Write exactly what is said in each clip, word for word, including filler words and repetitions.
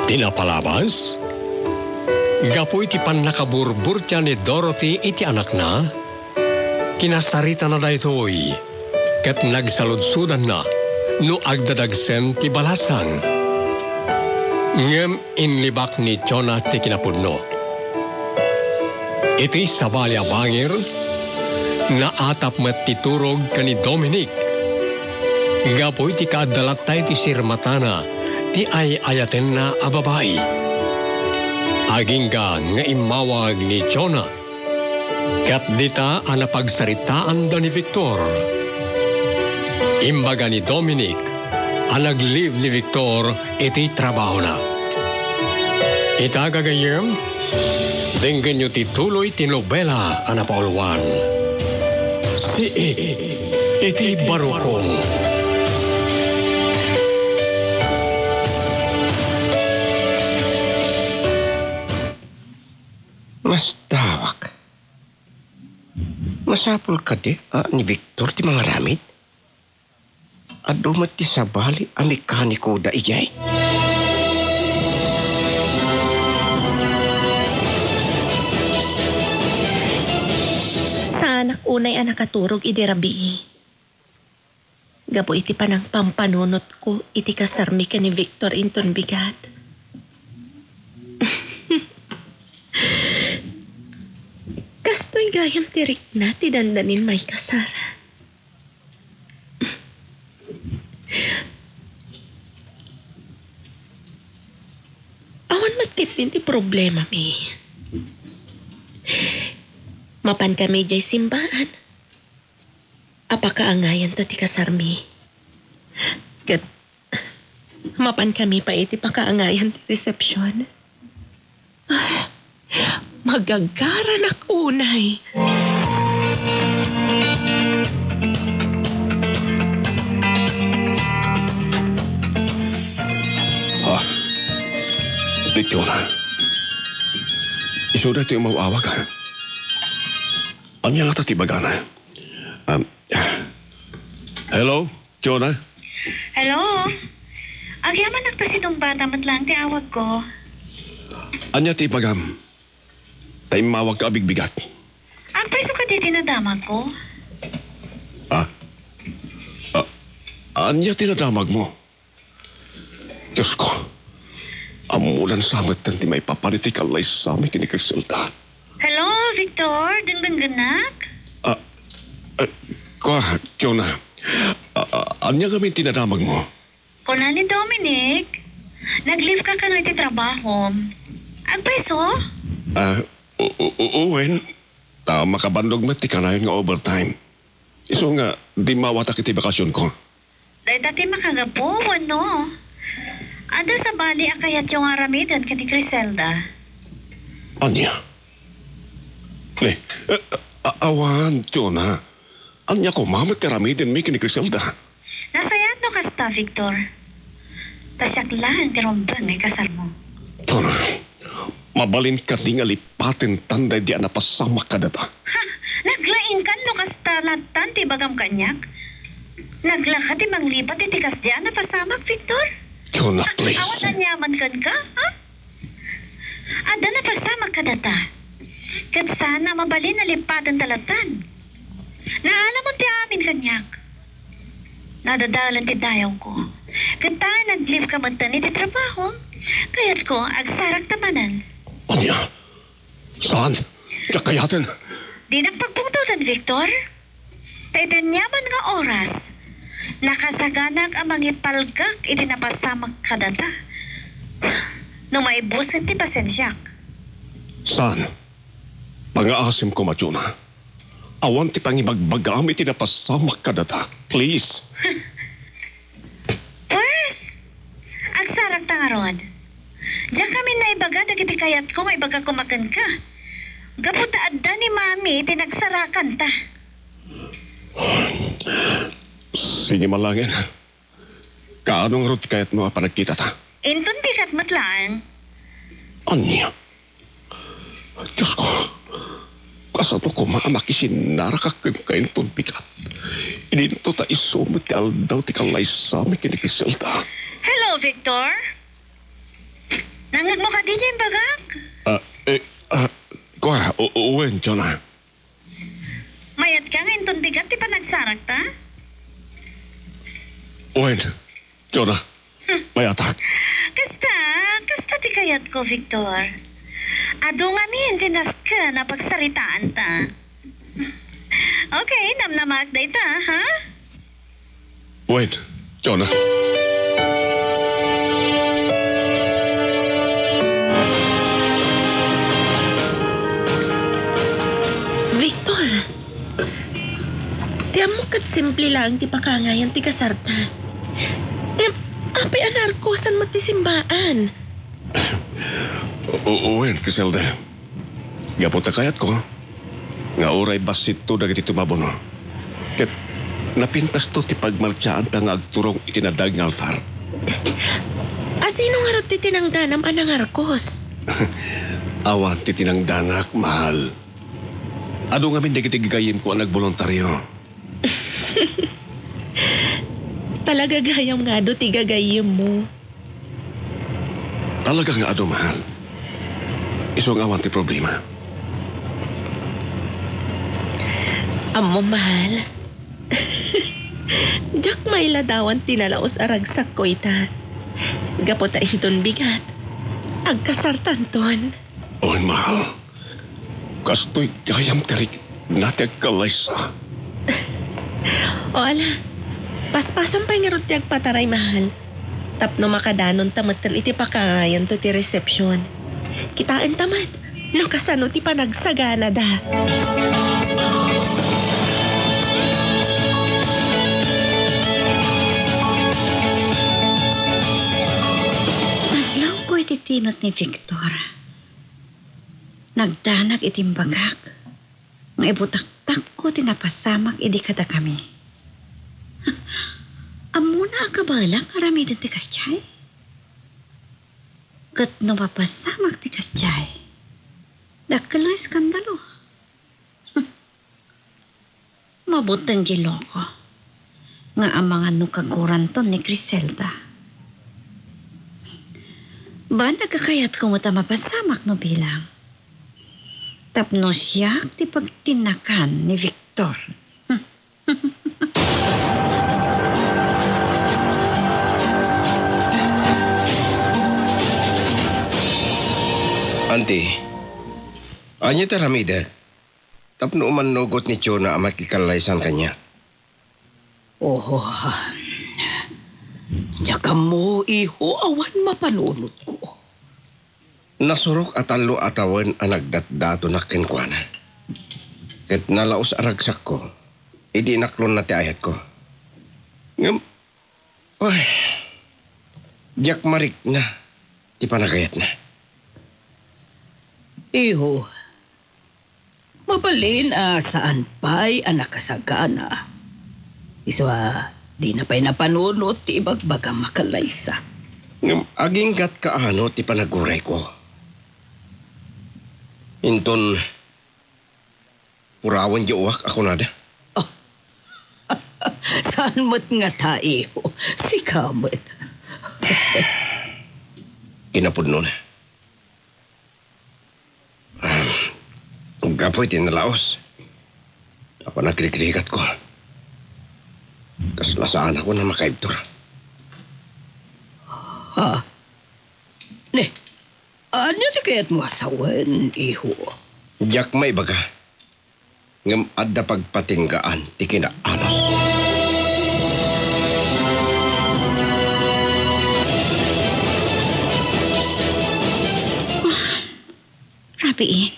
Ti napalabas, gapu iti pannakaburburtia ni Dorothy iti anakna, kinasaritana daytoy, ket nagsaludsodanna no agdadagsen ti balasang. Ngem inlibak ni Jonah ti kinapudno. Iti sabali a bangir, naatap met ti turog ken ni Dominic. Gapu iti kaadda latta iti sirmatana ti ay-ayatenna a babai. Agingga nga immawag ni Jonah, ket dita a napagsaritaanda ni Victor. Imbaga ni Dominic a nag-leave ni Victor iti trabahona. Ita, gagayyem, denggenyo ti tuloy ti nobela a napauluan, Siik iti Barukong. Masdawak. Masapul kadi a ni Victor ti mangaramid? Adu met ti sabali a mekaniko da idiay. Saanak unay a nakaturog idi rabii. Gapu iti panangpampanunotko iti kasarmi ken ni Victor inton bigat. Kastoy gayam ti rikna ti dandanin maikasar. Awan met ketdin ti problemami. Mapan kami idiay simbaan a pakaangayanto ti kasarmi. Ket mapan kami pay iti pakaangayan ti resepsion. Ah, magagaranak unay. Ah, Victor. Isuda ti umaw-awag, ah. Ania ngata ti ibagana? Um, hello, Jonah? Hello? Agyamanak ta sinumbata met laeng ti awagko. Ania ti ibagam? Ta immawagka a bigbigat. Agpayso kadi ti nadamagko? Ah? Ah, ania ti nadamagmo? Diosko, ammonan sa metten ti maipapan iti kallaysami ken ni Criselda. Hello, Victor? Denggennak? Ah, ah, kua, Jonah. Ah, ah, ania ngamin ti nadamagmo? Kuna ni Dominic, nag-leave ka kano iti trabahom. Agpayso? Ah, u-, u-, u-, wen. Ta makabannogmi ti kanayon nga overtime. Isu nga, dimmawatak iti bakasionko. Dayta ti makagapu, wenno? Adda sabali a kayatyo nga aramiden ken ni Criselda? Ania? Ni, eh, a-, awan, Jonah. Ania koma met ti aramidenmi ken ni Criselda? Nasayaat no kasta, Victor. Ta siak laeng ti rumbeng nga ikasarmo. Jonah, mabalin kadi nga lipatentan daydi a napasamak kadata? Ha? Naglaingkan no kasta lattan ti ibagam kaniak? Naglaka ti manglipat iti kasdi a napasamak, Victor? Jonah, please. Awan aniaman kenka, ha? Adda napasamak kadata. Ket saan a mabalin a lipatenta lattan. Naalamon ti amin kaniak. Nadadaelen ti dayawko. Ket ta nag-leave ka metten iti trabahom, kayatko, agsarakta manen. Ania? Saan? Diak kayaten. Dinak pagpungtoten, Victor. Ta iti aniaman nga oras, nakasaganak a mangipalgak iti napasamak kadata. No maibusen ti pasensiak. Saan? Pangaasim koma, Jonah. Awan ti pangibagbagam iti napasamak kadata. Please. Pues, agsarakta ngarud. Diak amin naibaga dagiti kayatko nga ibaga koma kenka. Gapu ta adda ni Mami iti nagsarakanta. Sige, malangin. Kaano ngarud ti kayatmo a panagkitata? Inton bigat met laeng. Ania? Diosko, kasano koma a makisinnarak kenka inton bigat? Idinto ta isu met ti aldaw ti kallaysami ken ni Criselda. Hello, Victor? Nangngegmo kadi diay imbagak? Ah, eh, ah, kua, u-, u-, wen, Jonah. Mayat ka nga inton bigat ti panagsarakta? Wen, Jonah, hmm, mayatak. Kasta, kasta ti kayatko, Victor. Adu ngamin ti nasken a pagsaritaanta. Okay, namnamaak dayta, ha? Wait, Jonah. Victor, ti ammok ket simple laeng ti pakangayan ti kasarta. Ngem, apay a narkosan met ti simbaan? O-, o-, wen, Criselda. Gapu ta kayatko nga uray bassitto dagiti tumabuno. Ket napintasto ti pagmartsaanta nga agturong iti nadaag nga altar. A, sino ngarud ti tinangdanam a nangarkos? Awan ti tinangdanak, mahal. Adu ngamin dagiti gagayyemko a nagboluntario. Talaga gayam nga adu ti gagayyemmo. Talaga nga adu, mahal. Isu nga awan ti problema. Ammom, mahal. Diak mailadawan ti nalaus a ragsakko ita. Gapu ta inton bigat, agkasartanton. Oy, mahal. Kastoy gayam ti rikna ti agkallaysa. O ala, paspasam pay ngarud ti agpataray, mahal. Tapno makadanonta metten iti pakangayanto ti resepsion. Kitaenta met no kasano ti panagsaganada. Adlawko iti timek ni Victor. Nagdanak iti imbagak nga ibutaktakko ti napasamak idi kadakami. Ammona a kabaelak nga aramiden ti kasdiay? Ket no mapasamak ti kasdiay, dakkel nga eskandalo. Mabuteng ti loko nga amangan no kaguranton ni Criselda. Banag a kayatko met a mapasamak no bilang. Tapno siak ti pagtinnakan ni Victor. Anti, ania ti aramidek? Tapno umannugot ni Jonah a makikallaysan kaniak. Oh, diak ammo, iho, awan mapanunotko. Nasurok a tallo a tawen a nagdatdatonak kenkuana. Ket nalaus a ragsakko, idi inaklonna ti ayatko. Ngem, ay, diak marikna ti panagayatna. Iho, mabalin a saan pay a nakasagana. Isu a, dina pay napanunot ti ibagbagam a kallaysa. Ngem aginggatka ano ti panagurayko? Inton purawen ti uwak a kunada? Oh. Saan met ngata, iho. Sika met. Kinapudnona. Ah, gapu iti nalaus a panagrigrikatko, kasla saanakon a makaibtur. Ha? Ne, ania ti kayatmo a sawen, iho? Diak maibaga. Ngem adda pagpatinggaan ti kinaanus. Ah, rabiin.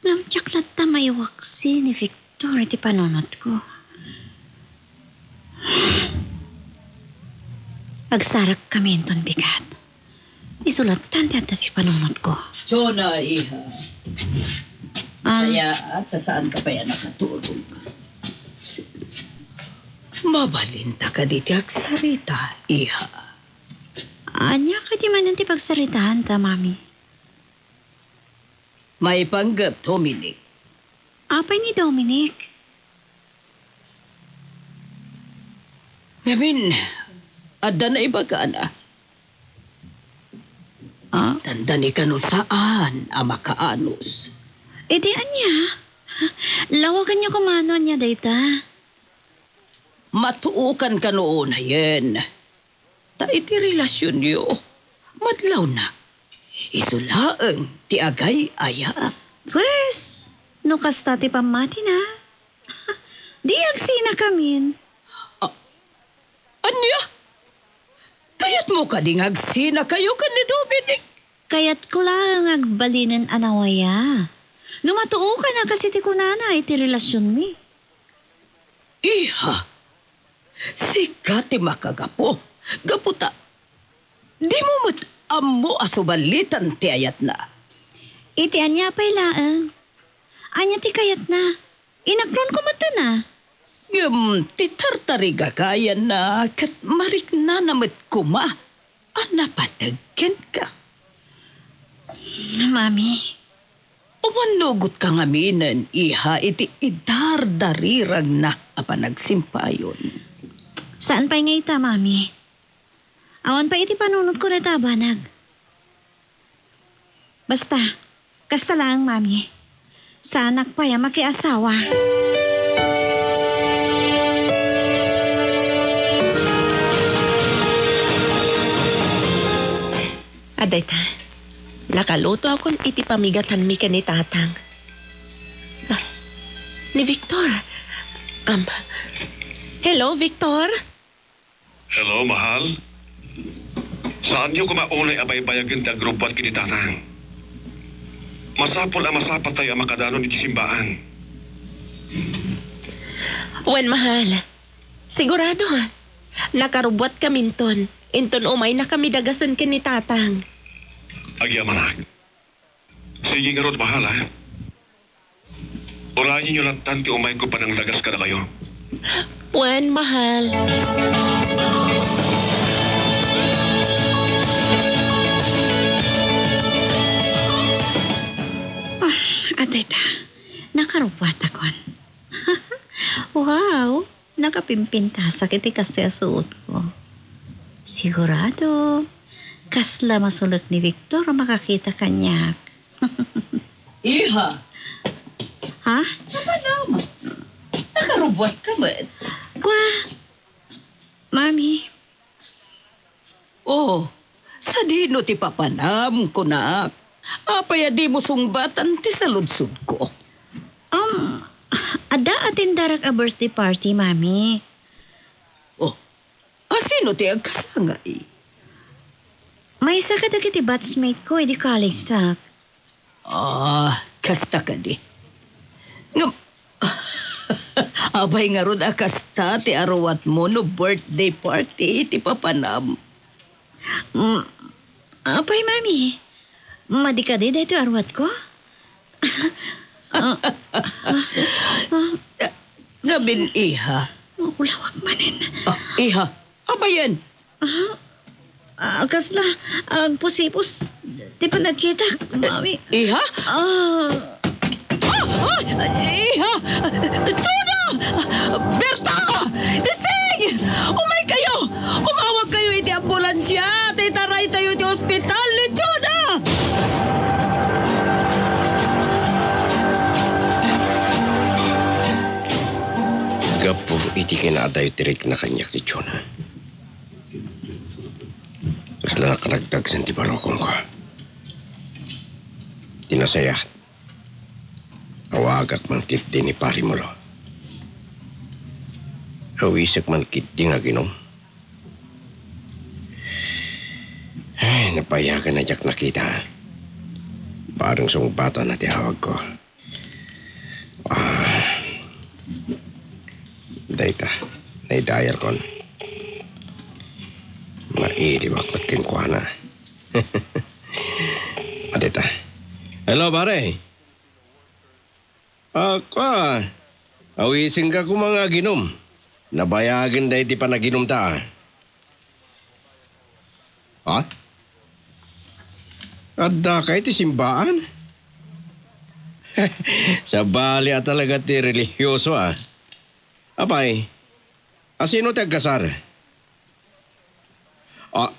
Ngem diak latta maiwaksi ni Victor iti panunotko. Agsarakkami inton bigat. Isu latta ti adda ti panunotko. Jonah, iha. Ah. Kaya, ta saanka pay a nakatulog? Mabalinta kadi ti agsarita, iha? Ania kadi manen ti pagsaritaanta, Mami? Maipanggep, Dominic. Apay ni Dominic? Ngamin, adda naibagana. Ah? Dandani kano saan a makaanus. Iti ania? Lawaganyo koma no ania dayta. Matuokan kano unayen. Ta iti relasionyo, madlawna. Isu laeng ti agay-ayat. Pues, no kasta ti pammatina, di agsinakamin. Ah, ania? Kayatmo kadi nga agsinakayo ken ni Dominic? Kayatko laeng nga agbalinen a nawaya. No matuokan a kas iti kunana iti relasionmi. Iha, sika ti makagapu. Gapu ta, dimo met ammo a subalitan ti ayatna. Iti ania pay laeng? Ania ti kayatna? Inakronko met a. Ngem ti tartarigagayanna ket mariknana met koma a napateg kenka. Mami. Umannugotka ngaminen, iha, iti idardariragna a panagsimpayon. Saan pay nga ita, Mami? Awan pay iti panunotko dayta a banag. Basta, kasta laeng, Mami. Saanak pay a makiasawa. Adayta, nakalutoakon iti pamigatanmi ken ni Tatang. Ah, ni Victor. Am, hello, Victor? Hello, mahal. Saanyo koma unay a baybayagen ti agrubbuat ken ni Tatang? Masapul a masapatayo a makadanon iti simbaan. Wen, mahal. Sigurado. Nakarubbuatkaminton. Inton umaynakami dagasen ken ni Tatang. Agyamanak. Sige ngarud, mahal, ha? Urayenyo lattan ti umayko panangdagas kadakayo. Wen, mahal. Ah, adayta. Nakarubbuatakon. Wow! Nakapimpintasak iti kastoy a suotko. Sigurado, kasla masulek ni Victor a makakita kaniak. Iha! Ha? Napanam! Nakarubbuatka met. Kwa, Mami. Oh, sadino ti papanam, kunak? Apay a dimo sungbatan ti saludsodko? Um, adda atendarak a birthday party, Mami. Oh, a sino ti agkasangay? Maysa kadagiti batchmate ko idi college-ak. Ah, kasta kadi. Ngem, apay ngarud a kasta ti aruatmo no birthday party ti papanam? Mm, apay, Mami? Madi kadi daytoy aruatko? Ah, ah, ah. Ngem, iha. Maulawak manen. Ah, iha, apayen? Ah, ah, kasla agpusipos ti panagkitak, Mami. Iha? Ah. Ah, ah, iha! Juda! Berta! Ising! Umaykayo! Umawagkayo iti ambulansia ta itaraytayo iti ospital ni Juda! Gapu iti kinaadayo ti rikna kaniak ni Jonah. Kasla nakaragdagsen ti barukongko. Ti nasayaat, awagak man ketdi ni Pari Mulo. Awisek man ketdi nga aginom. Ay, nabayagan a diak nakita. Bareng sungbatanna ti awagko. Ah, dayta, naidayalkon. Mailiwak met kenkuana. Adita. Hello, pare. Ako, ah. Awisenka koma nga aginom. Nabayagen daydi panaginomta. Ha? Addaka iti simbaan? Sabali a talaga ti relihioso, ah. Apay, asino ti agkasar? Ah,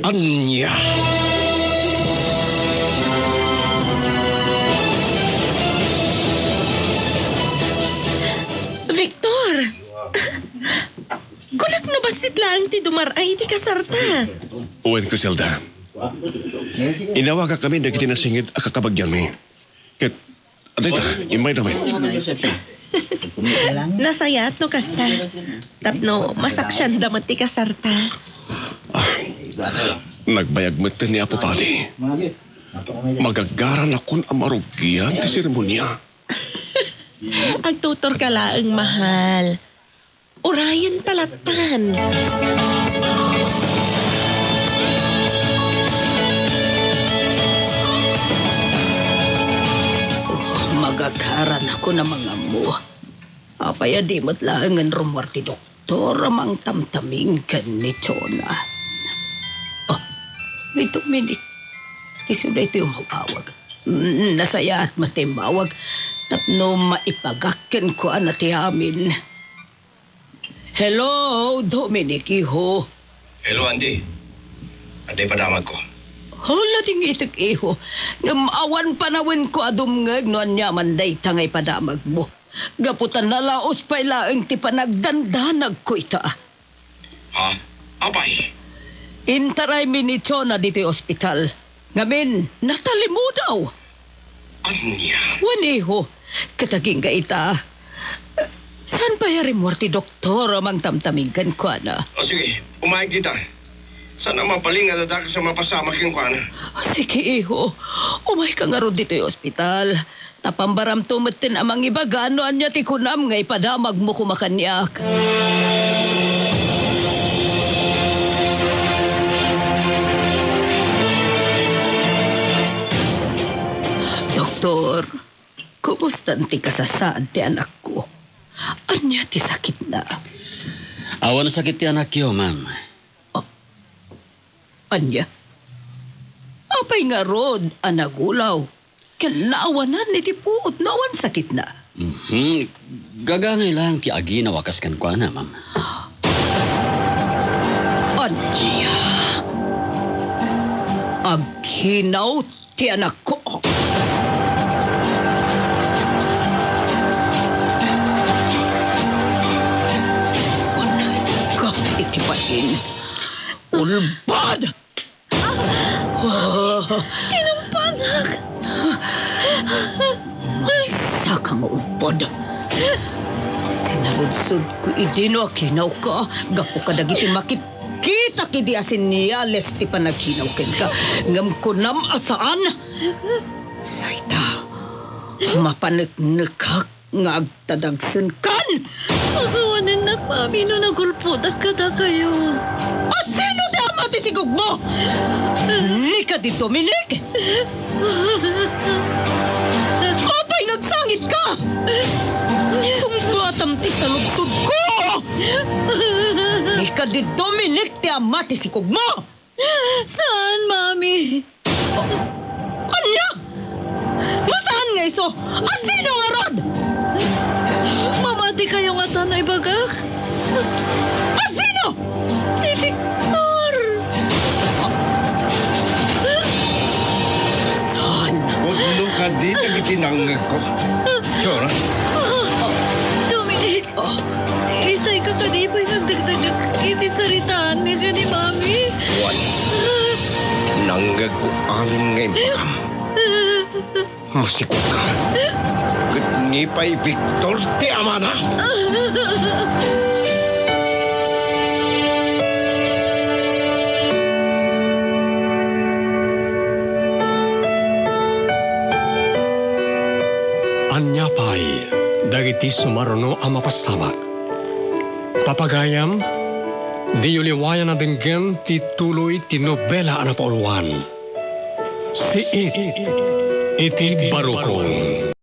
Ania? Victor! Kunak no bassit laeng ti dumar-ay iti kasarta. Wen, Criselda. Inawagak amin dagiti nasinged a kakabagianmi. Ket, dayta, immay dawit. Nasayaat no kasta. Tapno masaksianda met ti kasarta. Ah, nagbayag met ni Apo Padi. Magagaranakon a marugian ti seremonia. Agtuturka laeng, mahal. Urayenta lattan. Oh, magagaranakon a mangammo. Apay a di met laengen rummuar ti doktor a mangtamtaming ken ni Jonah? Oh, ni Dominic. Isu daytoy umawag. Mm, nasayaat met ti immawag tapno maipagak kenkuana ti amin. Hello, Dominic, iho. Hello, Andy. Adda ipadamagko. Hala, dingitek, iho. Ngem awan panawenko a dumngeg no aniaman dayta nga ipadamagmo. Gapu ta nalaus pay laeng ti panagdandanagko ita. Ha? Apay? Intaraymi ni Jonah ditoy ospital. Ngamin, natalimudaw. Ania? Wen, iho, ket agingga ita, saan pay a rimmuar ti doktor a mangtamtaming kenkuana? O, sige, umayag dita. Saan a mabalin nga adda kas a mapasamak kenkuana? Sige, iho. Umayka ngarud ditoy ospital. Napambaramto metten a mangibaga no ania ti kunam nga ipadamagmo koma kaniak. Doktor, kumustan ti kasasaad ti anakko? Ania ti sakitna? Awan sakit ti anakyo, ma'am. Ah, ania? Apay ngarud a nagulaw? Ken naawanan iti puot no awan sakitna. Mhm. Gagangay lang ti aginaw a kas kenkuana, ma'am. Ania? Aginaw ti anakko. Iti bahin. Ulbad! Ah! Tinumpanak! Saka nga ulbod. Sinarudkodko idi no aginawka gapu kadagiti makitkitak idi a senyales ti panaginaw kenka. Ngem kunam a saan? Dayta, mapaneknekak nga agtadagsenkan. Akawanennak, Mami, no nagulpodak kadakayo. A sino ti ama ti sigugmo? Ni kadi Dominic? Apay nga agsangitka? Tungbatam ti taludtodko! Ni kadi Dominic ti ama ti sigugmo? Saan, Mami? Ania? No saan nga isu, a sino ngarud? Mamatikayo ngata no ibagak? A sino? Ni Victor! Saan? Pudno kadi dagiti nangngegko. Sure. Dominic! Oh, itay ka kadi pay nagdagdagak iti saritaanmi ken ni Mami? Wen, nangngegko amin nga impakam. Masikog ka. Ket ni pay Victor ti amana. Ania pay dagiti sumaruno a mapasamak? Papagayam, diyo liwayan a denggem ti tuloy ti nobela a napauluan, Siit iti Barukon.